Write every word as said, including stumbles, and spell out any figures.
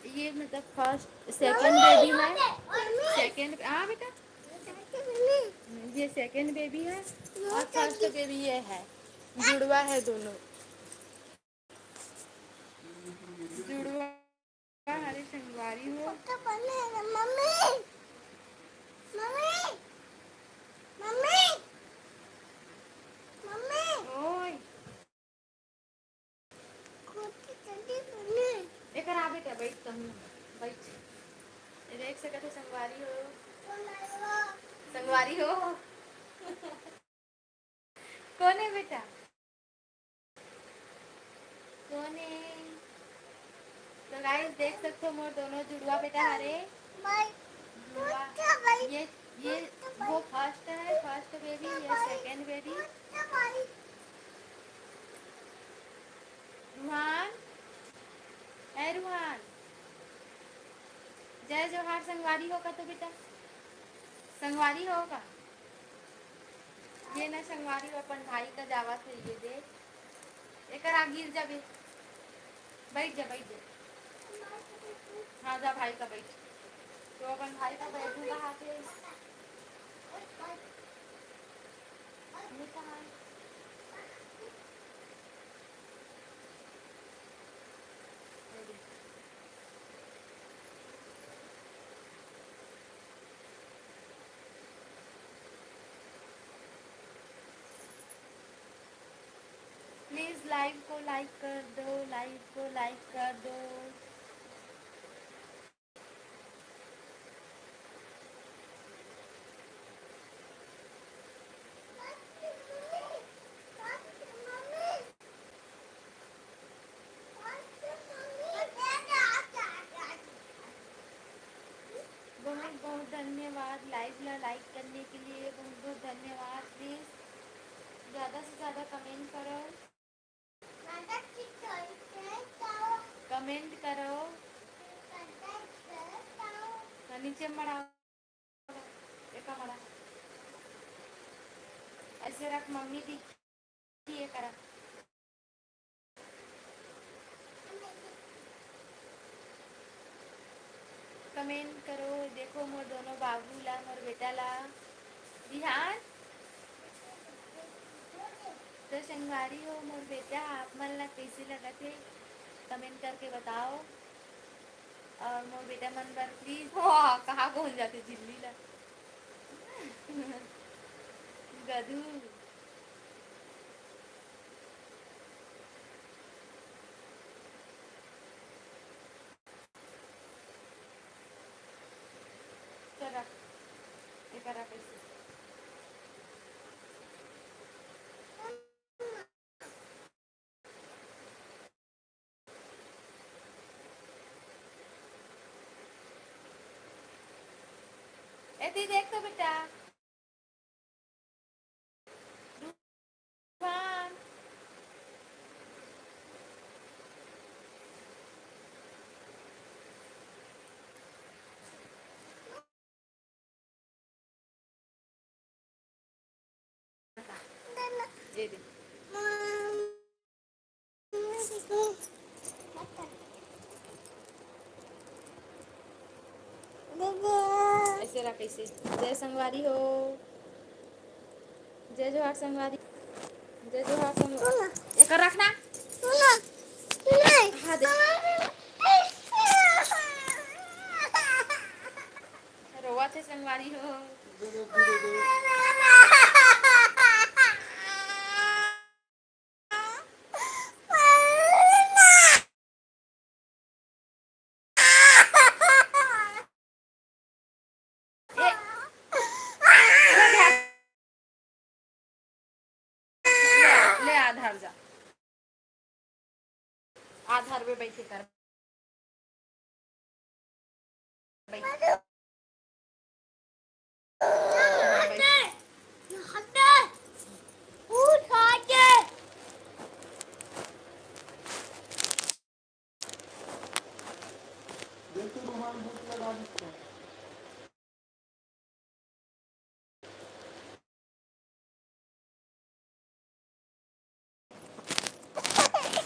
ये मतलब first, second baby है। सेकंड, हाँ बेटा, ये सेकंड बेबी है और फर्स्ट बेबी ये है। जुड़वा है दोनों, जुड़वा। हरे संगवारी हो। Mummy, mummy, mummy, mummy. ओए। एकर आ बेटा, बैठ तहूँ, बैठ। ये देख सकत हो संगवारी हो। संगवारी हो। कोन हे बेटा? कोन हे? तो गाइस, देख सकते हो, मोर दोनों जुड़वा बेटा हरे। जुड़वा। ये, ये वो फर्स्ट है, फर्स्ट बेबी, ये सेकंड बेबी। रुहान, ए रुहान, जय जोहार। संगवारी हो का तो बेटा? संगवारी हो का? ये ना संगवारी हो, अपन भाई का जावत है, ये दे। एकर आ गिर जाबे। बैठ जा, बैठ जा। हाँ, जा भाई का बैठ। तो अपन भाई का बैठू का हाथ है। ये कहाँ है? प्लीज लाइव को लाइक कर दो, लाइव को लाइक कर दो। बहुत बहुत धन्यवाद, लाइव ला लाइक करने के लिए बहुत बहुत धन्यवाद। प्लीज ज़्यादा से ज़्यादा कमेंट करो, कमेंट करो। हाँ, नीचे मड़ा, एका मड़ा। ऐसे रख, मम्मी दिखी, ये करा। कमेंट करो, देखो मोर दोनों बाबू ला, मोर बेटा ला। बिहान तो संगवारी हो, मोर बेटा आप मन ला कैसे लगत हे, कमेंट करके बताओ। और मोर बेटा मन बर प्लीज, वाह, कहाँ पहुँच जाते झिल्ली ला। गधू। चल रख, ये कर रख ऐसे। एती देख तो बेटा। ये दे। ऐसे रख, ऐसे। जय संगवारी हो, जय जोहार संगवारी, जय जोहार संगवारी। एकर रखना। हाँ, दे। रोवा थे संगवारी हो। ले, ले आधार जा। आधार में बैठे कर।